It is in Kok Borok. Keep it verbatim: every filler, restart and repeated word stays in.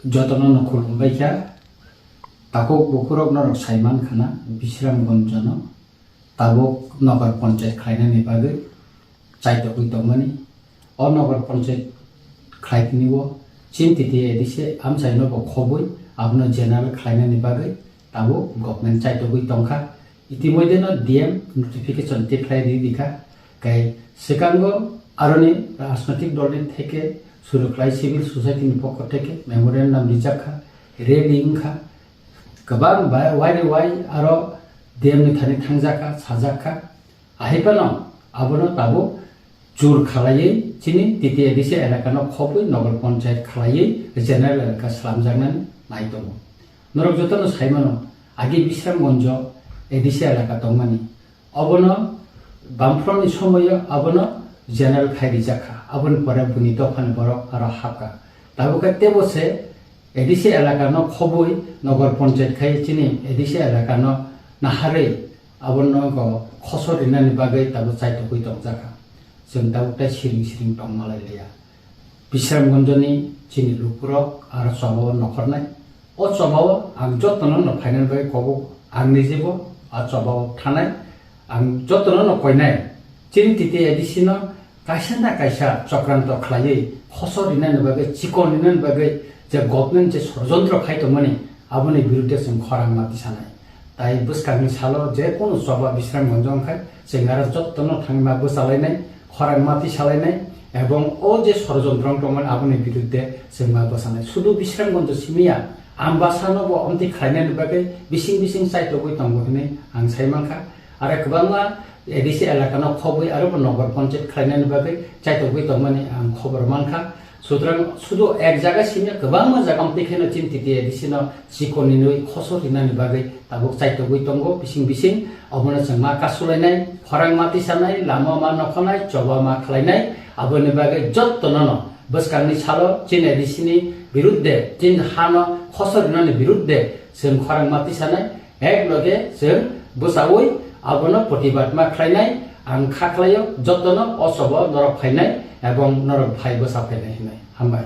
Jotono no khulumbai kha, takhuk bukhurok norok sai man khana, Bisramganj no tabuk nokar ponchayat khlainani bagwi chaitogwi tongmani. O nokar ponchayat khlaitini o chini titi A D C amchaino bo khobwi abono general khlainani bagwi tabuk government chaitogwi tongkha. Itimodhye no D M notification tikhlai ri rikha. Kai swkango aroni rajnoitik dolni theke suru khlai civil society ni pokho theke memorandum rijak kha, rally wngkha. Kwbang bai-, waini wai aro D M ni thani thangjakha, sajakha. Ahai phano abono tabuk jur khalaiwi chini titi A D C elakano khobwi nogor ponchayat khalaiwi general elaka slamjaknani nai tongo. Norok jotono sai mano, agi Bisramganjo A D C elaka tongmani. Obono Bamfront ni somoyo abono general khai rijak kha. Aboni pore buni dophani borok aro hapkha. Tabuk khe tebo se A D C elakano khobwi nogor ponchayat khai chini A D C elakano naharwi abono go khosor rinani bagwi tabuk chaitogwi tongjakha. Chwng tabuk tei siring siring tongmalai liya. Bisramganjoni chini lukurok aro chobao nokhornai. O chobao ang jotono no phainani bagwi kobok, ang nijebo a chobao thanai, ang jotono no koinai. Chini titi A D C no kaisa na kaisa chokranto khlaiwi khosor rinani bagwi, chikon rinani bagwi je government je sorojontro khai tongmani, aboni birudde chwng khorang ma tisanai. Tai bwskangni salo je kunu choba Bisramganjo wngkhai, chwng aro jotono thangma bwchalainai, khorang ma tisalainai, ebong o je sorojontro wng tongmani aboni birudde chwng ma bwchanai. Sudu Bisramganjo simiya, Ambasano bo amtwi khlainani bagwi bising bising chaitogwi tongo hwnwi ang sai mankha. Aro kwbangma A D C elakano khobwi aro bo nogor ponchayat khlainani bagwi chaitogwi tongmani ang khobor mankha. Sutrang sudu ek jaga simi kwbangma jaga amtwi kheno chini titi A D C no chikon ninwi khosor rinani bagwi tabuk chaitogwi tongo bising bising. Obono chwng ma kasulainai, khorang ma tisanai, lama ma nokhonai, choba ma khlainai, aboni bagwi jottono no bwskangni salo chini A D C ni birudde, chini hano khosor rinani birudde chwng khorang ma tisanai, ek loge chwng bwchaui abono protibad ma khlainai, ang kha khlaio jottono o chobo norok phainai ebong norok phai bwcha phainai hinwi. Hambai.